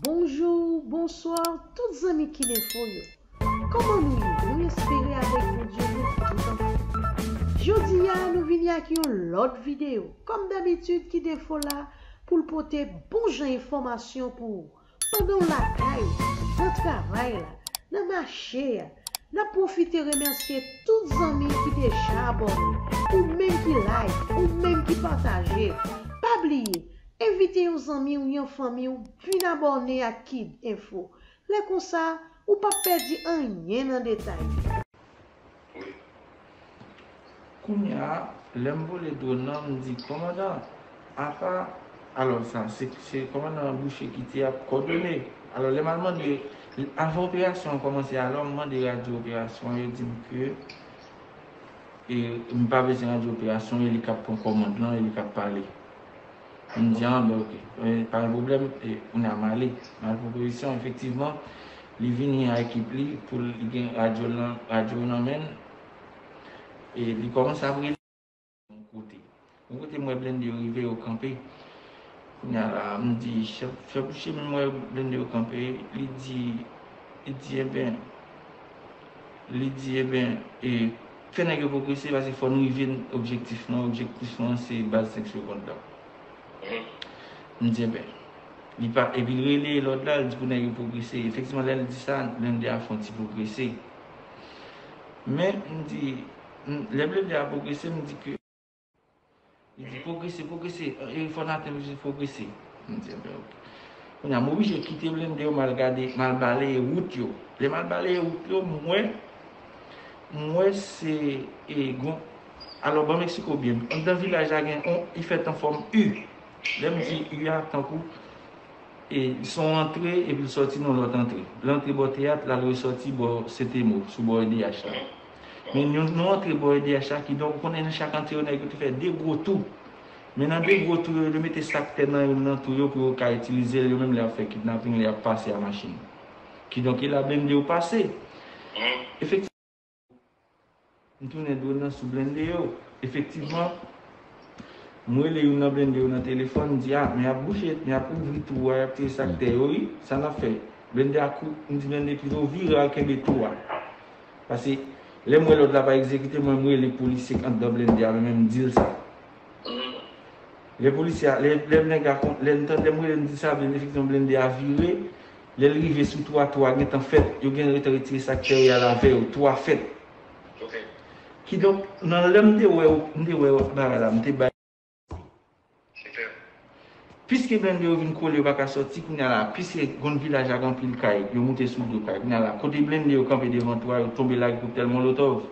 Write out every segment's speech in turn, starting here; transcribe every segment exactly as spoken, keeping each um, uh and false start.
Bonjou, bonswa, tout zanmi Kid Enfo yo. Kòman nou ye? Nou espere avèk Bondye nou tout anfòm. Jodi a, nou vini ak yon lòt videyo. Kòm dabitid, Kid Enfo la pou l pote bon jan enfòmasyon pou ou. Pandan w lakay ou, nan travay la, nan mache a, n ap pwofite remèsye tout zanmi ki deja abòne, ou menm ki like, ou menm ki pataje. Pa bliye, envite yon zanmi w, yon fanmi w, vin abòne ak Kid Enfo. Lè konsa, ou p ap pèdi anyen nan detay. Wi. Kounye a, lè m vole dwòn nan, m di, "Kòmandan, apa," alò sa, se, se kòmandan Boucher ki te ap kòdone. Alò, lè m al mande, avan operasyon an kòmanse, alò, m mande radyo operasyon an, yo di m ke, e, m pa bezwen radyo operasyon, e li k ap pran kòmand lan, e li k ap pale. M di, "Ah, ben, ok. Eh, pa gen pwoblèm, eh, kounye a m ale." M al pran pozisyon, efektivman, li vini a ekip li pou li gen radyo nan, radyo nan men l. E li kòmanse ap rele yon kote. Yon kote m wè blende yo rive, yo kanpe. Kounye a la, m di, "Chèf, chèf Boucher, men m wè blende yo kanpe." Li di, li di, "Enben," li di, "Enben, e, fè nèg yo pwogrese, paske fò n rive objektif lan. Objektif lan, se baz senk segonn lan." M di, "Enben." Li pa, epi l rele lòd la, l di pou nèg yo pwogrese. Efektivman, lè l di sa, blende a fè yon ti pwogrese. Men, m di, m, lè blende a pwogrese, m di ke, li di, "Pwogrese, pwogrese, e, fò n atenn objektif, pwogrese." M di, "Enben, ok." Kounye a, m oblije kite blende yo, m al gade, m al baleye wout yo. Lè m al baleye wout yo, m wè, m wè se, e, gon, alò, ban m eksplike w byen. Anndan vilaj la gen, on, li fèt an fòm U. Lè m di U a, tankou, e, se yon antre, epi l sòti nan lòt antre. L antre bò teyat, l al resòti bò Sentemo, sou bò E D H la. Men yon, yon antre bò E D H la, kidonk, ou konnen nan chak antre yo, nèg yo te fè de gwo tou. Men nan de gwo tou yo, yo mete sak tè nan youn nan tou yo pou yo ka itilize l, yo menm lè y ap fè kidnaping, lè y ap pase a machin. Kidonk, e la blende yo pase. Efektivman, m tounen dwòn nan sou blende yo. Efektivman, m rele youn nan blende yo nan telefòn, m di, "Ah, men y ap bouche, men y ap ouvri tou a, y ap tire sak tè yo, wi, sa n ap fè?" Blende a kou, m di blende pito vire al kenbe tou a. Paske lè m wè lòd la pa egzekite, mwen m rele polisye k anndan blende a, mwen menm m di l sa. Lè polisye a, lè, lè nèg la kon, lè m tande, lè m rele m di sa, blende, efektivman blende a vire. Lè l rive sou tou a, tou a gentan fèt. Yo gen retan retire sak tè yo, y al avè yo, tou a fèt. Kidonk, nan lè m te wè, m te wè bagay la, m te bay. Piske blende yo vin kole, yo pa ka sòti, kounye a la, piske gon vilaj ak anpil kay, yo moute sou do kay. Kounye a la, kote blende yo kanpe devan tou a, yo tonbe lage koktèl molotov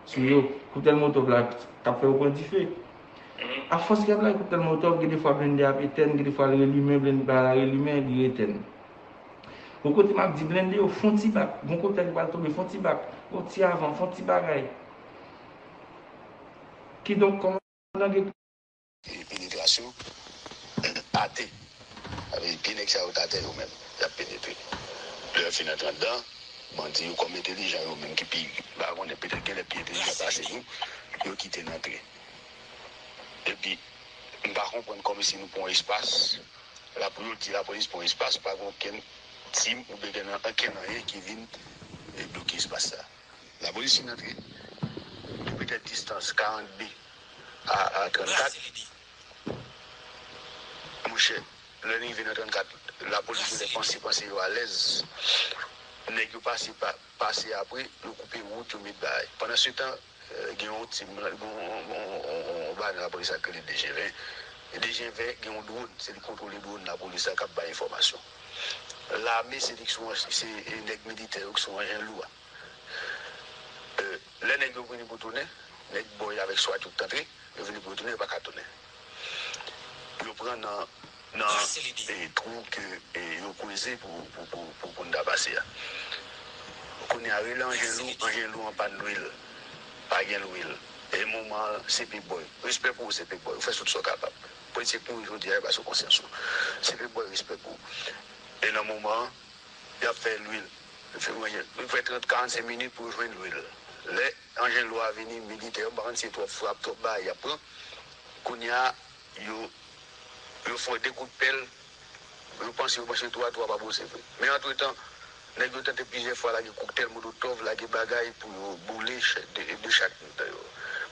sou yo. Koktèl molotov la t ap fè yo pran dife. Afòs ke y ap lage koktèl molotov, gen de fwa blende a ap etèn, gen de fwa l relimen, blende a relimen, li etèn. Gon kote m ap di blende yo, fè yon ti bak, gon koktèl ki pral tonbe, fè yon ti bak, yon ti avan, fè yon ti bagay. Kidonk, kòman nan gen e penetrasyon atè. Sa vle di, pye nèg sa yo t atè yo menm, y ap penetre. Lè yo fin antre anndan, bandi yo kòm entelijan yo menm ki pi, m pa konnen, petèt gen lè pi entelijan pase nou, yo kite n antre. Epi, m pa konprann kòmsi nou pran yon espas, la pou yo di lapolis pran yon espas, pa gen okenn tim oubyen gen ankenn anyen ki vin, e, bloke espas sa. Lapolis fin antre, gen petèt distans karant de a, a trannkat. Monchè, lè n rive nan trannkat, lapolis genlè panse, panse yo alèz. Nèg yo pase pa, pase apre, yo koupe wout, yo met bagay. Pandansetan, eh, gen yon tim, gen yon, yon, yon, yon, yon bagay nan lapolis la k rele D G ven. D G ven gen yon dwòn, se li k kontwole dwòn lapolis la k ap bay enfòmasyon. Lame, se li k sou, se, eh, nèg militè yo k sou anjen lou a. Eh, lè nèg yo vini pou tounen, nèg bòy avèk swat yo k t antre, yo vini pou yo tounen, yo pa ka tounen. Yo pran nan, nan, eh, twou ke, eh, yo kweze pou, pou, pou, pou, pou n ta pase a. Kounye a, rele anjen lou, anjen lou an pàn lwil. Pa gen lwil. E moman an, C P Boy. Respè pou ou, C P Boy. Ou fè tout sa w kapab. Polisye k mouri jodi a, e pa sou konsyans ou. C P Boy, respè pou ou. E nan moman an, y ap fè lwil. Fè, fè trant, karannsenk minit pou yo jwenn lwil. Lè anjen lou a vini, militè yo, m pa konn si se twòp frap, twòp bagay y ap pran. Kounye a, yo, yo fè de kout pèl, Yo panse, yo panse twa twa pa posib. Men antretan, nèg yo tante plizyè fwa lage koktèl molotòv, lage bagay pou yo boule chè-, de, de chak mitan yo.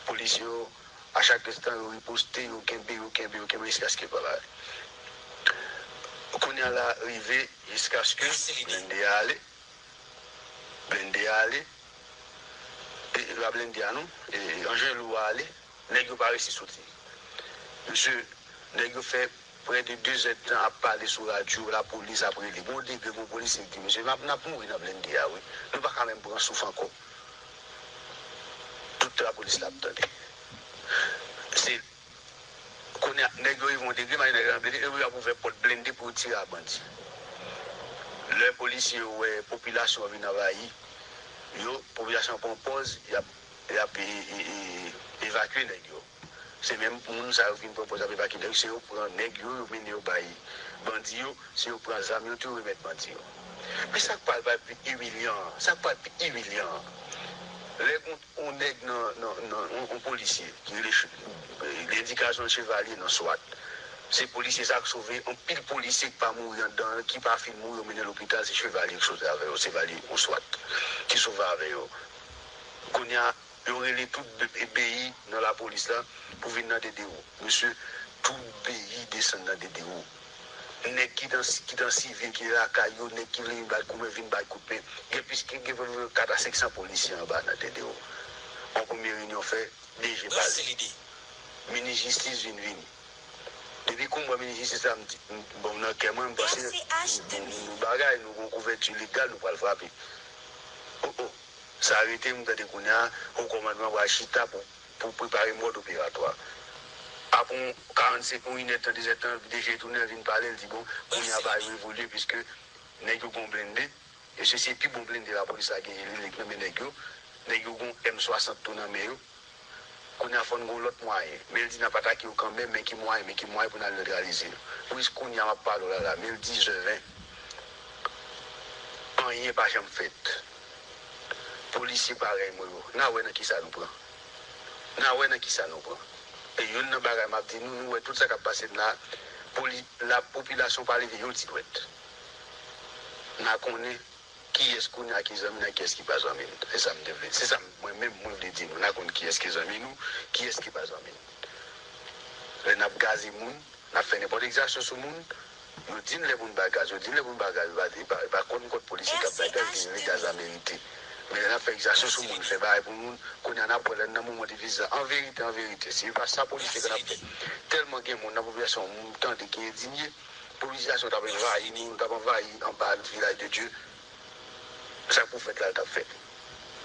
Polis yo, a chak enstan, yo riposte, yo kenbe, yo kenbe, yo kenbe, jiskaske pa la. Kounye a la rive, jiskaske blende a ale. Blende a ale. E, e pa blende a non. E, anjen lou a ale. Nèg yo pa resi soti. Mesye, nèg yo fè prè de de zèdtan ap pale sou radyo, lapolis ap rele. Gon degre, gon polisye ki di, "Mesye, n ap, n ap mouri nan blende a, wi. Nou pa ka menm pran souf ankò." Tout lapolis la ap tande. Se, kounye a, nèg yo rive yon degre, malè nèg yo rive, yo ap ouvè pòt blende pou yo tire a bandi. Lè polisye yo wè popilasyon an vin anvayi yo, popilasyon an pran pòz, y ap, y ap e, e, e, evakye nèg yo. Se menm moun sa yo vin pran pòz ap evakye nèg, se yo pran nèg yo, yo mennen yo bay bandi yo, se yo pran zam yo tou remèt bandi yo. Men sa k pral, pral pi imilyan an, sa k pral pi imilyan an, lè gon yon nèg nan, nan, nan, yon, yon polisye ki rele Ch-, lendikasyon Chevalye nan swat. Se polisye sa k sove anpil polisye ki pa mouri anndan, ki pa fin mouri, yo mennen lopital, se Chevalye ki sove avè yo, Chevalye yon swat ki sove avè yo. Kounye a, yo rele tout be-, beyi nan lapolis la pou vin nan Dedewo. Mesye, tout beyi desann nan Dedewo. Nèg ki nan, ki nan sivil, ki lakay yo, nèg ki vle vin bay kout men, vin bay kout men. Gen plis ke, gen kat a senk san polisye anba nan Dedewo. Yon premye reyinyon fè, D G pale. Minis jistis vin vini. Depi kou m wè minis jistis la, m di, m, bon, nan kè mwen, m panse, nou, nou bagay, nou gon kouvèti legal, nou pral frape. Oh, oh. Sa rete, m tande kounye a, ho kòmandman pral chita pou, pou prepare mòd operatwa. Apre yon karannsenk, yon inèdtan, dezèdtan, D G tounen vin pale, l di, bon, kounye a bagay yo evolye, piske nèg yo gon blende, e se, se pi bon blende lapolis la genyen, li, li nan men nèg yo. Nèg yo gon M swasant tou nan men yo. Kounye a fò n gon lòt mwayen. Men l di n ap atake yo kanmenm, men ki mwayen, men ki mwayen pou n al netralize yo. Pou jis kounye a m ap pale w la la, men l dizè ven. Anyen pa janm fèt. Polisye parèy mwen yo, n a wè nan kisa nou pran. N a wè nan kisa nou pran. E youn nan bagay m ap di nou, nou wè tout sa k ap pase n la, poli-, la popilasyon pa leve yon ti dwèt. N a konnen kiyès kounye a ki zanmi n ak kiyès ki pa zanmi n. Se sa m te vle. Se sa m, mwen menm, mwen vle di nou. N a konn kiyès ki zanmi nou, kiyès ki pa zanmi n. Lè n ap gaze moun, n ap fè nenpòt egzaksyon sou moun, yo di n lè pou n ba gaz, yo di n lè pou n ba gaz, yo pa, yo pa, yo pa konn kont polisye k ap bay gaz, gen gaz la merite. Men lè n ap fè egzaksyon sou moun, fè bagay pou moun, kounye a n ap wè lè n nan moman difisil la. An verite, an verite, si se pa sa polisye k ap fè, tèlman gen moun nan popilasyon, m tande ki endinye, popilasyon t ap anvayi nou, t ap anvayi anba vilaj de Dye. Sa k pou fèt la, l t ap fèt.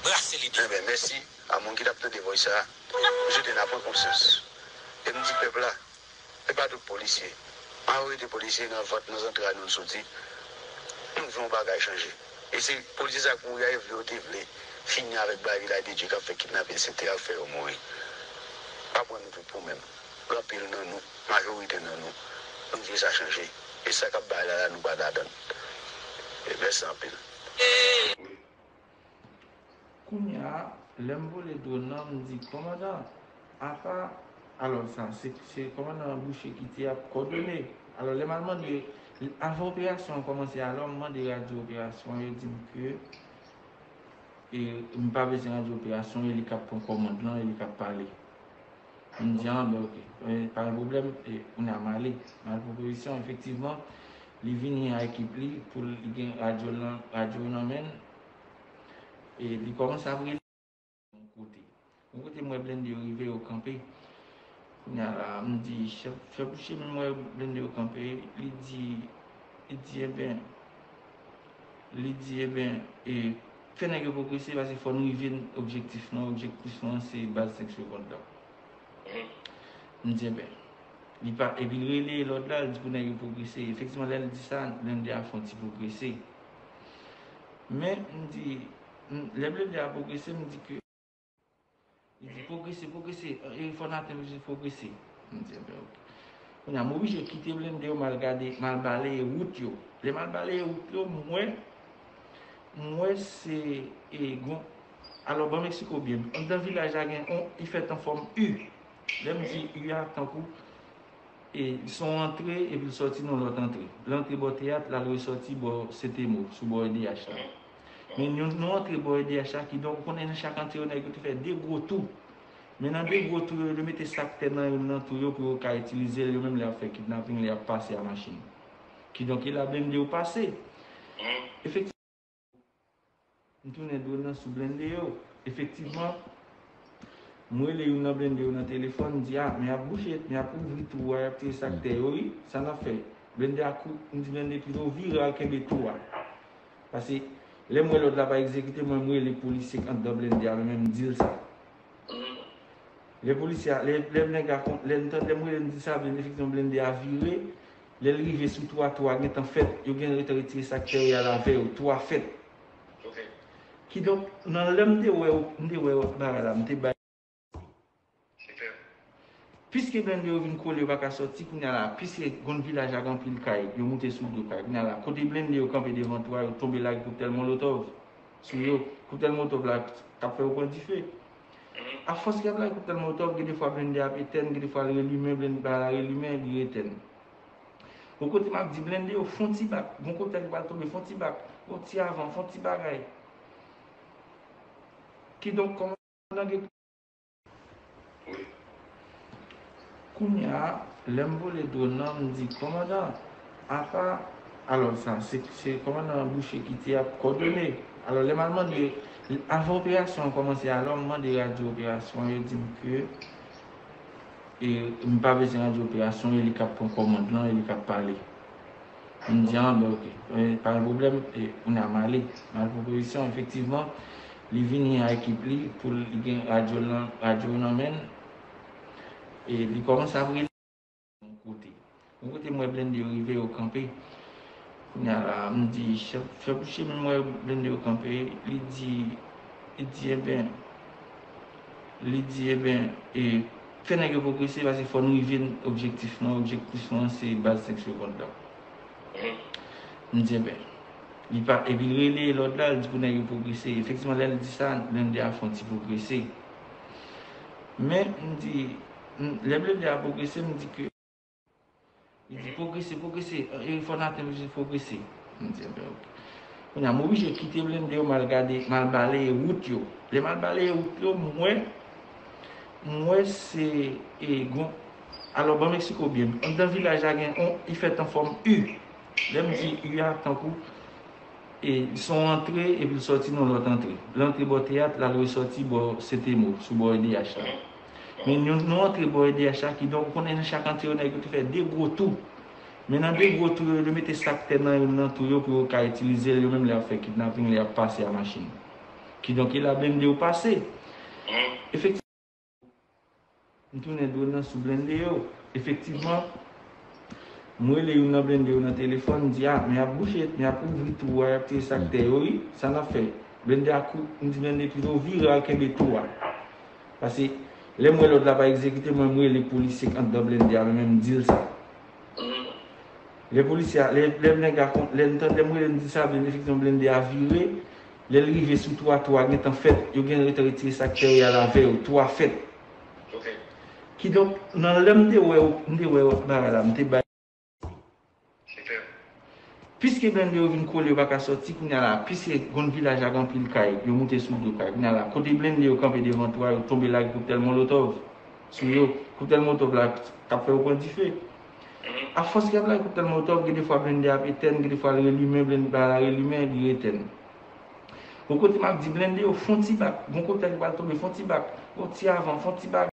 Brase lide. Enben, mèsi a moun ki t ap tande vòy sa a. M swete n a pran konsyans. E m di pèp la, e pa tout polisye. Majorite polisye nan vant, nan zantray nou l soti. Nou vle yon bagay chanje. E se polisye sa k mouri a, yo vle, yo te vle fini avèk bagay vilaj de Dye k ap fè kidnape, etsetera, k fè yo mouri. Pa pran nou tout pou menm. Anpil nan nou, majorite nan nou, nou vle sa chanje. E sa k ap bay la la, nou pa ladan l. E mèsi anpil. Kounye a, lè m vole dwòn nan, m di, kòmandan, apa, alò sa, se, se kòmandan Boucher ki te ap kòdone. Alò, lè m al mande, avan operasyon an kòmanse, alò, m mande radyo operasyon an, yo di m ke, e, m pa bezwen radyo operasyon, e li k ap pran kòmand lan, e li k ap pale. M di, a, ben, oke. E, pa gen pwoblèm. E, kounye a, m ale. M al pran pozisyon. Efektivman, li vini a ekip li pou li gen radyo lan, radyo nan men l. E, li kòmanse ap rele yon kote. Yon kote, m wè blende yo rive, yo kanpe. Kounye a la, m di, chèf, chèf Boucher, m wè blende yo kanpe. Li di, li di, enben, li di, enben, e, fè nèg yo pwogrese, paske fò n rive objektif nou an. Objektif nou an, se baz senk segond la. M di, enben, li pa, epi l rele lòd la, l di pou nèg yo pwogrese. Efektivman, lè l di sa, blende a fè yon ti pwogrese. Men, m di, m, lè blende a pwogrese, m di ke, li di, pwogrese, pwogrese, e fò n atenn objektif, pwogrese. M di, enben, oke. Kounye a, m oblije kite blende yo, m al gade, m al baleye wout yo. Lè m al baleye wout yo, m wè, m wè se, e, gon, alò, ban m eksplike w byen. Anndan vilaj la gen yon, li fèt an fòm U. Lè m di U a, tankou, E se yon antre epi l sòti nan lòt antre. L antre bò teyat, l al resòti bò Sentemo, sou bò E D H la. Men yon, yon antre bò E D H la, kidonk, ou konnen nan chak antre yo, nèg yo te fè de gwo tou. Men nan de gwo tou yo, yo mete sak tè nan youn nan tou yo pou yo ka itilize l, yo menm lè y ap fè kidnaping, lè y ap pase a machin. Kidonk, e la blende yo pase. Efektivman, m tounen dwòl nan sou blende yo. Efektivman, m rele youn nan blende yo nan telefòn, m di, "A, men y ap bouche, men y ap ouvri tou a, y ap tire sak tè yo, wi. Sa n ap fè?" Blende a kou, m di blende pito vire al kenbe tou a. Paske lè m wè lòd la pa egzekite, mwen, m rele polisye k anndan blende a, mwen menm, m di l sa. Lè polisye a, lè, lè nèg a kon-, lè m tande, lè m rele, m di sa, blende, efektivman, blende a vire. Lè l rive sou tou a, tou a gentan fèt. Yo gentan retire sak tè yo, y al avè yo. Tou a fèt. Kidonk, nan lè m te wè, m te wè bagay la, m te bay. Piske blende yo vin kole, yo pa ka sòti, kounye a la, piske gon vilaj ak anpil kay, yo moute sou do kay. Kounye a la, kote blende yo kanpe devan tou a, yo tonbe lage koktèl molotov sou yo. Koktèl molotov la t ap fè yo pran dife. Afòs ke y ap lage koktèl molotov, gen de fwa blende a ap etèn, gen de fwa l relimen, blende a relimen, li etèn. Bon, kote m ap di blende yo, fè yon ti bak. Gon koktèl ki pral tonbe, fè yon ti bak. Yon ti avan, fè yon ti bagay. Kidonk, kòmandan gen Kounye a, lè m vole dwòn nan, m di, "Kòmandan, apa," alò, sa, se, se kòmandan Boucher ki te ap kòdone. Alò, lè m al mande, avan operasyon an kòmanse, alò, m mande radyo operasyon an, yo di m ke, e, m pa bezwen radyo operasyon, e li k ap pran kòmand lan, e li k ap pale. M di, "A, ben, oke. E, pa gen pwoblèm." E, kounye a, m ale. M al pran pozisyon, efektivman, li vini a ekip li pou li gen radyo lan, radyo nan men l. E, li kòmanse ap rele yon kote. Yon kote, m wè blende yo rive, yo kanpe. Kounye a la, m di, "Chèf, chèf Boucher, men m wè blende yo kanpe." Li di, li di, "Enben," li di, "Enben, e, fè nèg yo pwogrese, paske fò n rive objektif lan. Objektif lan, se baz senk segonn lan." M di, "Enben." Li pa, epi l rele lòd la, l di pou nèg yo pwogrese. Efektivman, lè l di sa, blende a fè yon ti pwogrese. Men, m di, m, lè blende a pwogrese, m di ke, li di, "Pwogrese, pwogrese, e, fò n atenn objektif, pwogrese." M di, "Enben, oke." Kounye a, m oblije kite blende yo, m al gade, m al baleye wout yo. Lè m al baleye wout yo, m wè, m wè se, e, gon, alò, ban m eksplike w byen. Anndan vilaj la gen, on, li fèt an fòm U. Lè m di U a, tankou, e, se yon antre, epi l sòti nan lòt antre. L antre bò teyat, l al resòti bò Sentemo, sou bò E D H la. Men yon, yon antre bò E D H la, kidonk, ou konnen nan chak antre yo, nèg yo te fè de gwo tou. Men nan de gwo tou yo, yo mete sak tè nan youn nan tou yo pou yo ka itilize l, yo menm lè y ap fè kidnaping, lè y ap pase a machin. Kidonk, e la blende yo pase. Efektivman, m tounen dwòl nan sou blende yo. Efektivman, m rele youn nan blende yo nan telefòn, m di, "A, men y ap bouche, men y ap ouvri tou a, y ap tire sak tè yo, wi. Sa n ap fè?" Blende a kou, m di blende pito vire al kenbe tou a. Paske lè m wè lòd la pa egzekite, mwen, m rele polisye k anndan blende a, mwen menm, m di l sa. Lè polisye a, lè, lè nèg a kon-, lè m tande, lè m rele, m di sa, blende, efektivman, blende a vire. Lè l rive sou tou a, tou a gentan fèt. Yo gentan retire sak tè yo, y al avè yo. Tou a fèt. Kidonk, nan lè m te wè, m te wè bagay la, m te bay. Piske blende yo vin kole, yo pa ka sòti, kounye a la, piske gon vilaj ak anpil kay, yo moute sou do kay. Kounye a la, kote blende yo kanpe devan tou a, yo tonbe lage koktèl molotov sou yo. Koktèl molotov la t ap fè yo pran dife. Afòs ke y ap lage koktèl molotov, gen de fwa blende a ap etèn, gen de fwa l relimen, blende a relimen, li etèn. Bon, kote m ap di blende yo, fè yon ti bak. Gon koktèl ki pral tonbe, fè yon ti bak. Yon ti avan, fè yon ti bak.